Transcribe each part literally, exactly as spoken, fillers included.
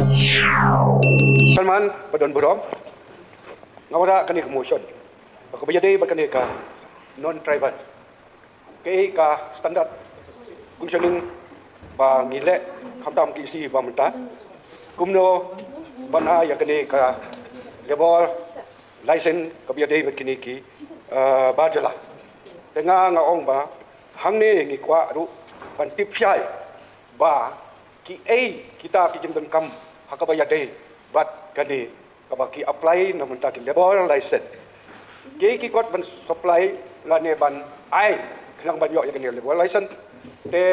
Salman, ba don burom, nga wanrah kane ka motion ba kaba ïadei bad kane ka non-tribal. Kaei ka standard conditioning ba ngi leh khamtam ka E C ba mynta? Kumno ban ai ïa kane ka labour license kaba ïadei bad kine ki, eh, bar jylla? Te nga, nga ong ba hangne ngi kwah ruh ban tip shai ba kiei kita ki jingdonkam ha kaba ïadei bad kane kaba ki apply na mynta ki labour license. Kiei ki kot ban supply lane ban ai khnang ban ïoh ïa kane labour license? Te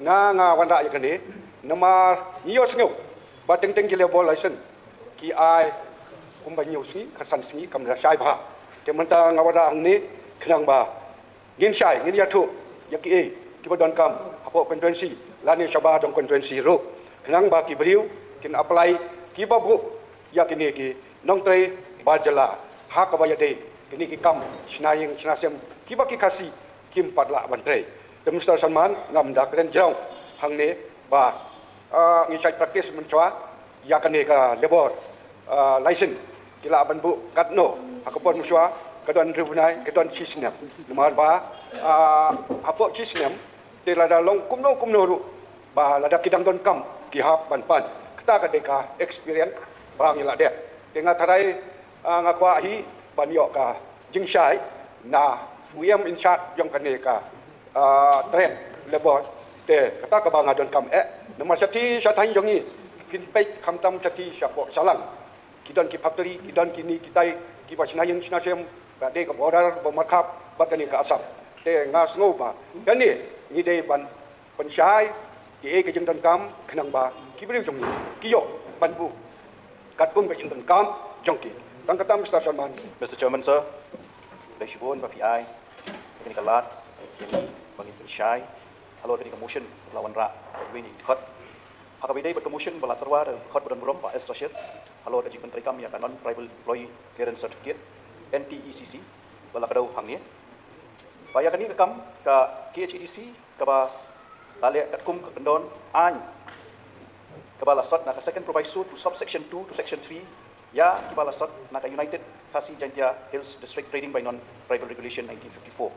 nga, nga wanrah ïa kane namar ngi ïohsngew ba teng teng ki labour license ki ai kumba hynñiew sngi, khatsan sngi, kam da shai bha. Te mynta nga wanrah hangne khnang ba ngin shai, ngin ïathuh ïa kiei kiba donkam hapoh constituency lane shabar jong constituency ruh, khnang ba ki briew kin apply, kiba buh ïa kine ki nongtrei bar jylla ha kaba ïadei kine ki kam shna ïing shna sem kiba ki Khasi kim pat lah ban trei. Te Mister Salman, ngam da kren jrong hangne ba, ah, ngi shait practice mynshuwa ïa kane ka labour, ah, license ki lah ban buh katno, ha ka por mynshuwa ka don hynriew bnai, ka don shi snem. Namar ba, ah, hapoh shi snem te lada long kumno kumno ruh, ba lada ki dang donkam ki hap ban pan. Kata ka dei ka experience ba ngi la dep. Te nga tharai, ah, nga kwah hi ban ïoh ka jingshai na u E M in charge jong kane ka, ah, trade labour. Te kata kaba nga donkam eh, namar shathie shathaiñ jong ngi kin peit khamtam shathie shapoh Shillong. Ki don ki factory, ki don kine kitai kiba shna ïing shna sem, ka dei ka border ba markhap bad kane ka Assam. Te nga sngew ba kane ngi dei ban pynshai kiei ka jingdonkam khnang ba ki briew jong ngi ki ïoh ban buh katkum ka jingdonkam jong ki. Tang kata, Mister Salman. Mister Chairman, sir, khublei shibun ba phi ai ïa kane ka lad ïa ngi ba ngin pynshai halor kane ka motion ba la wanrah da iwei na i dkhot. Ha kaba ïadei bad ka motion ba la tyrwa da u dkhot ba don burom, Bah S Rashid, halor ka jingpyntreikam ïa ka Non-Tribal Employee Clearance Certificate, N T E C C, ba la kdew hangne. Ba ïa kane ka kam ka K H A D C kaba la leh katkum ka kyndon aiñ kaba la sot na ka second proviso to subsection two to section three, ïa kiba la sot na ka United Khasi Jaintia Hills District Trading by Non-Tribal Regulation nineteen fifty-four.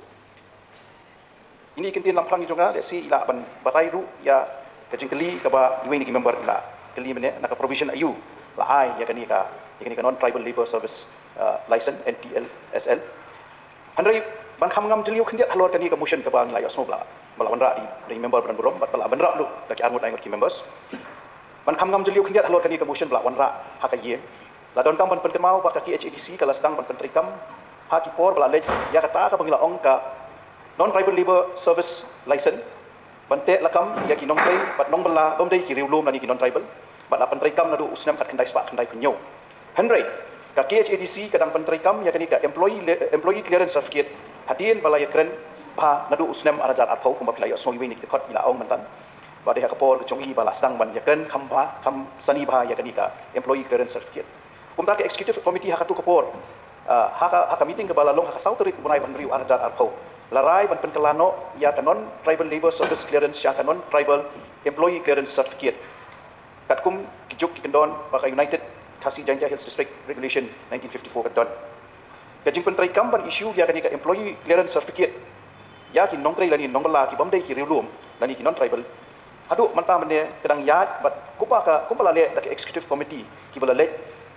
Ine i kyntien langphrang jong nga, lehse i lah ban batai ruh ïa ka jingkylli kaba iwei na ki member i la kylli mynne, na ka provision aïu la ai ïa kane ka, ïa kane ka Non-Tribal Labour Service, uh, License, N T L S L. Hynrei ban kham ngam jylliew khyndiat halor kane ka motion kaba ngi la ïohsngew ba la, ba la wanrah da i member ba don burom bad ba la wanrah ruh da ki arngut laingut ki members. Ban kham ngam jylliew khyndiat halor kane ka motion ba la wanrah ha ka ïing, la donkam ban pynkynmaw ba ka K H A D C ka la sdang ban pyntreikam ha ki por ba la leit ïa kata kaba ngi la ong ka Non-Tribal Labour Service License ban teh lakam ïa ki nongtrei bad nongbylla bym dei ki riewlum lane ki non-tribal, bad la pyntreikam naduh u snem khatkhyndai spah khyndaiphew hynñiew. Hynrei ka K H A D C ka dang pyntreikam ïa kane ka Employee le-, Employee Clearance Certificate hadien ba la ïakren bha naduh u snem ar hajar arphew, kumba phi la ïohsngew iwei na ki dkhot i la ong mynta. Ba dei ha ka por ka jong i ba la sdang ban ïakren kham bha, kham sani bha ïa kane ka Employee Clearance Certificate. Kumta ka Executive Committee ha katu ka por, ah, ha ka, ha ka meeting kaba la long ha ka saw tarik u bnai ba hynriew ar hajar arphew, la rai ban pynkylla noh ïa ka Non-Tribal Labour Service Clearance sha ka Non-Tribal Employee Clearance Certificate, katkum ki juk ki kyndon ba ka United Khasi Jaintia Hills District Regulation nineteen fifty-four ka don. Ka jingpyntreikam ban issue ïa kane ka Employee Clearance Certificate ïa ki nongtrei lane nongbylla ki bym dei ki riewlum lane ki non-tribal, haduh mynta mynne ka dang ïaid bad kumba ka, kumba la leh da ka Executive Committee kiba la leit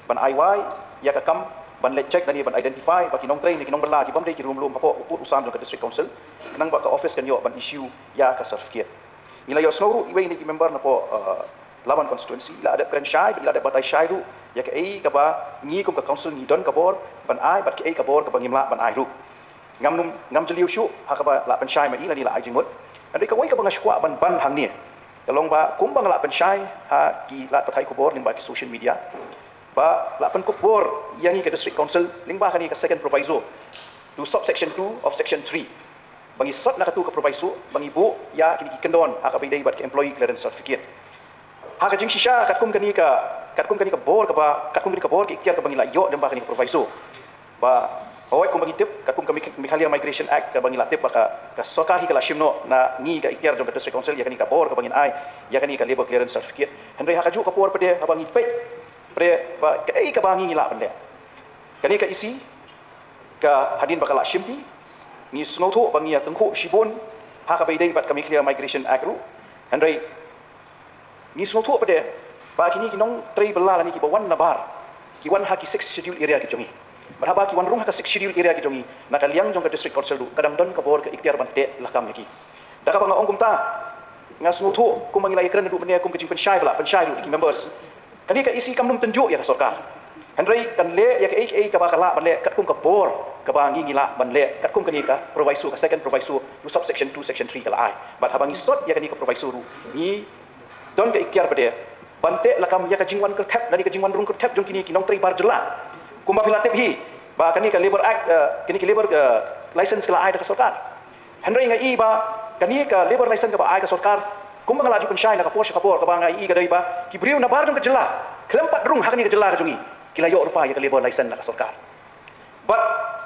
ban ai wai ïa ka kam ban leit check lane ban identify ba ki nongtrei ne ki nongbylla ki bym dei ki riewlum hapoh u pud u sam jong ka District Council, khnang ba ka office kan ïoh ban issue ïa ka certificate. Ngi la ïohsngew ruh iwei na ki member napoh, uh, Laban constituency i la dep kren shai bad i la dep batai shai ruh ïa kaei kaba ngi kum ka council ngi don ka bor ban ai bad kaei ka bor kaba ngim lah ban ai ruh. Ngam nym, ngam jylliew shuh ha kaba la pynshai ma i lane la ai jingmut. Hynrei kawei kaba nga sngewkwah ban ban hangne ka long ba kumba nga la pynshai ha ki lad pathai khubor lyngba ki social media, ba la pynkup bor ïa ngi ka District Council lyngba kane ka second proviso to subsection two of section three, ba ngi sot na katu ka proviso ba ngi buh ïa kine ki kyndon ha kaba ïadei bad ka Employee Clearance Certificate. Ha ka jingshisha, katkum kane ka, katkum kane ka bor kaba, katkum kane ka bor ka iktiar kaba ngi la ïoh lyngba kane ka proviso, ba Hooid, kumba ngi tip, katkum ka Megh-, Meghalaya Migration Act, kaba ngi la tip ba ka, ka sorkar hi ka la shim noh na ngi ka ikhtiar jong ka District Council ïa kane ka bor kaba ngin ai ïa kane ka Labour Clearance Certificate. Hynrei ha kajuh ka por pat de, haba ngi peit pat de ba kaei kaba ngi, ngi lah ban leh, kane ka E C, ka hadien ba ka la shim hi, ngi sngewthuh ba ngi ïa tyngkhuh shibun ha kaba ïadei bad ka Meghalaya Migration Act ruh. Hynrei ngi sngewthuh pat de ba kine ki nongtrei bylla lane kiba wan nabar, ki wan ha ki Sixth Schedule area ki jong ngi. Bad haba ki wan rung ha ka Sixth Schedule area ki jong ngi, na ka liang jong ka District Council ruh ka dang don ka bor ka ikhtiar ban teh lakam ïa ki. Da kaba nga ong kumta, nga sngewthuh kumba ngi la ïakren naduh mynne kum ka jingpynshai ba la pynshai ruh da ki members. Kane ka E C kam lum tynjuh ïa ka sorkar. Hynrei kan leh ïa kaei kaei kaba ka lah ban leh katkum ka bor kaba ngi, ngi lah ban leh katkum kane ka proviso, ka second proviso to subsection two, section three ka la ai. Bad haba ngi sot ïa kane ka proviso ruh, ngi don ka ikhtiar pat de ban teh lakam ïa ka jingwan kyrthep lane ka jingwan rung kyrthep jong kine ki nongtrei bar jylla. Kumba phi la tip hi ba kane ka Labour Act, eh, kane ka Labour, eh, License ka la ai da ka sorkar. Hynrei nga i ba kane ka Labour License kaba ai ka sorkar, kumba nga la ju pynshai na ka por sha ka por, kaba nga i ka dei ba ki briew nabar jong ka jylla khlem pat rung ha kane ka jylla ka jong ngi, ki la ïoh ruh pat ïa ka Labour License na ka sorkar. Bad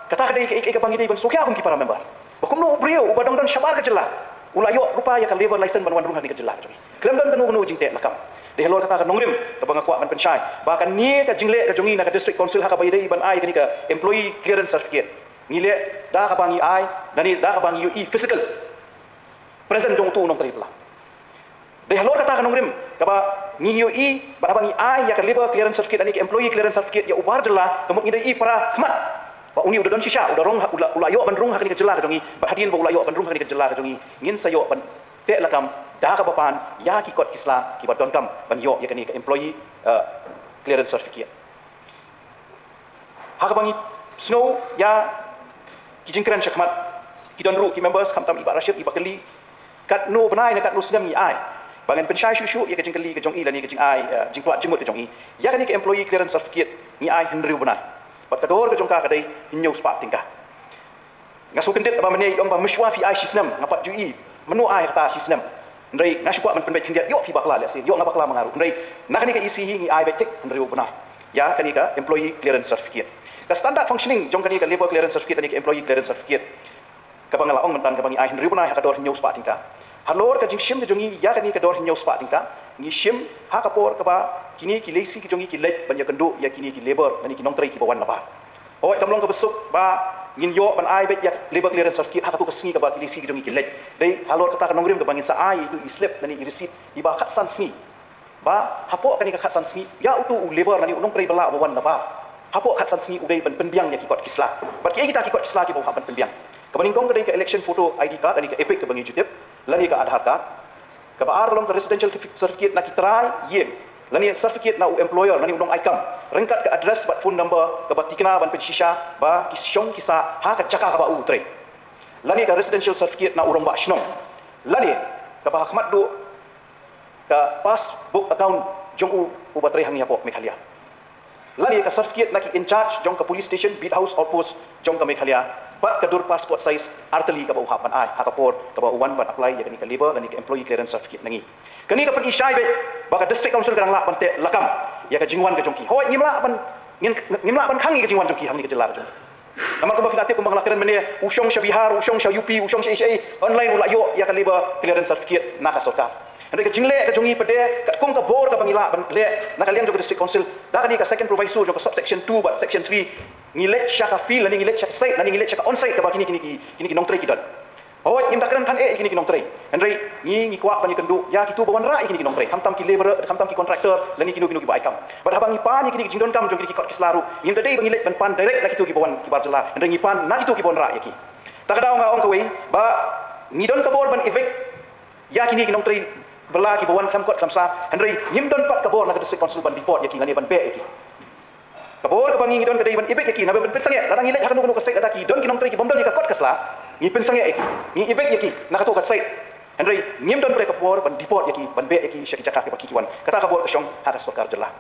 kata ka dei kaei kaei kaba ngi dei ban sngewkhia kum ki para member, ba kumno u briew uba dang don shabar ka jylla u la ïoh ruh pat ïa ka Labour License ban wan rung ha kane ka jylla ka jong ngi khlem don kano kano jingteh lakam. Dei halor kata ka nongrim kaba nga kwah ban pynshai ba kane ka jingleh ka jong ngi na ka District Council ha kaba ïadei ban ai kane ka Employee Clearance Certificate, ngi leh da kaba ngi ai, lane da kaba ngi ïohi physical presence jong uto u nongtrei bylla. Dei halor kata ka nongrim kaba ngi ïohi bad haba ngi ai ïa ka Labour Clearance Certificate lane ka Employee Clearance Certificate ïa u bar jylla, ka mut ngi dei i para khmat ba une u da don shisha, u da rung ha, u la, u la ïoh ban rung ha kane ka jylla ka jong ngi, bad hadien ba u la ïoh ban rung ha kane ka jylla ka jong ngi, ngin sa ïoh ban teh lakam da kaba pan ïa ki kot ki sla kiba donkam ban ïoh ïa kane ka Employee, eh, Clearance Certificate. Ha kaba ngi sngew ïa ki jingkren shakhmat, ki don ruh ki members, khamtam i Bah Rashid, i Bah Kali, katno bnai ne katno snem ngi ai. Ba ngan pynshai shuh shuh ïa ka jingkylli ka jong i lane ka jingai, eh, jingkwah jingmut ka jong i. Ïa kane ka Employee Clearance Certificate ngi ai hynriew bnai. Bad ka dor ka jong ka ka dei hynñiew spah tyngka. Nga sngewkyndit ba mynne i ong ba mynshuwa phi ai shi snem, nga pat ju i mynno ai kata shi snem. Hynrei nga shu kwah ban pynbeit khyndiat, ïoh phi bakla lehse, ïoh nga bakla ma nga ruh. Hynrei na kane ka E C hi ngi ai beit thik hynriew bnai ïa kane ka Employee Clearance Certificate. Ka standard functioning jong kane ka Labour Clearance Certificate lane ka Employee Clearance Certificate, kaba nga la ong mynta kaba ngi ai hynriew bnai ha ka dor hynñiew spah tyngka. Halor ka jingshim ka jong ngi ïa kane ka dor hynñiew spah tyngka, ngi shim ha ka por kaba kine ki lei C ki jong ngi ki leit ban ïakynduh ïa kine ki labour lane ki nongtrei kiba wan nabar. Hooid, kam long kaba suk ba ngin ïoh ban ai beit ïa ka Labour Clearance Certificate ha kato ka sngi kaba ki lei C ki jong ngi ki leit. Dei halor kata ka nongrim kaba ngin sa ai ïa itu i slip lane i receipt iba khatsan sngi. Ba hapoh kane ka khatsan sngi, ïa uto u labour lane u nongtrei bylla uba wan nabar, hapoh khatsan sngi u dei ban pynbiang ïa ki kot ki sla. Bad kiei kita ki kot ki sla kiba u hap ban pynbiang? Kaba nyngkong ka dei ka election photo I D card lane ka EPIC kaba ngi ju tip, lane ka Aadhaar card. Kaba ar ka long ka residential certifi-, certificate na ki trai ïing, lane certificate na u employer lane u nongai kam, ryngkat ka address bad phone number kaba tikna ban pynshisha ba ki shong ki sah ha ka jaka kaba u trei. Lane ka residential certificate na u rangbah shnong. Lane kaba ha khmat duh, ka passbook account jong u uba trei hangne hapoh Meghalaya. Lane ka certificate na ki in charge jong ka police station, beat house, outpost jong ka Meghalaya, bad ka dur passport size artylli kaba u hap ban ai ha ka por kaba u wan ban apply ïa kane ka labour lane ka employee clearance certificate na ngi. Kane ka pyni shai beit ba ka District Council ka dang lah ban teh lakam ïa ka jingwan ka jong ki. Hooid, ngim lah ban, ngin, ngim lah ban khang ïa ka jingwan jong ki hangne ka jylla ka jong ngi. Namar kumba phi la tip, kumba nga la kren mynne, u shong sha Bihar, u shong sha U P, u shong sha, sha, sha, online u la ïoh ïa ka labour clearance certificate na ka sorkar. Hynrei ka jingleh ka jong ngi pat de, katkum ka bor kaba ngi lah ban leh na ka liang jong ka District Council, da kane ka second proviso jong ka subsection two bad section three, ngi leit sha ka field lane ngi leit sha ka site lane ngi leit sha ka on site kaba kine, kine ki, kine ki nongtrei ki don. Hooid, ngim da kren than eh ïa kine ki nongtrei. Hynrei ngi, ngi kwah ban ïakynduh ïa kito ba wanrah ïa kine ki nongtrei, khamtam ki labourer, khamtam ki contractor lane kino kino kiba ai kam. Bad haba ngi pan ïa kine ki jingdonkam jong kine ki kot ki sla ruh, ngim da dei ba ngi leit ban pan direct na kito kiba wan, kiba jylla, hynrei ngi pan na kito kiba wanrah ïa ki. Ta ka daw nga ong kawei ba ngi don ka bor ban evict ïa kine ki nongtrei bylla kiba wan khlem kot khlem sah, hynrei ngim don pat ka bor na ka District Council ban deport ïa ki lane ban beh ïa ki. Ka bor kaba ngi, ngi don ka dei ban evict ïa ki, naba ban pynsangeh. Lada ngi leit ha kano kano ka site, lada ki don ki nongtrei kibym don ïa ka kot ka sla, ngi pynsangeh ïa ki, ngi evict ïa ki na kato ka site. Hynrei ngim don pat ka bor ban deport ïa ki, ban beh ïa ki sha ki jaka kiba ki, ki wan. Kata ka bor ka shong ha ka sorkar jylla.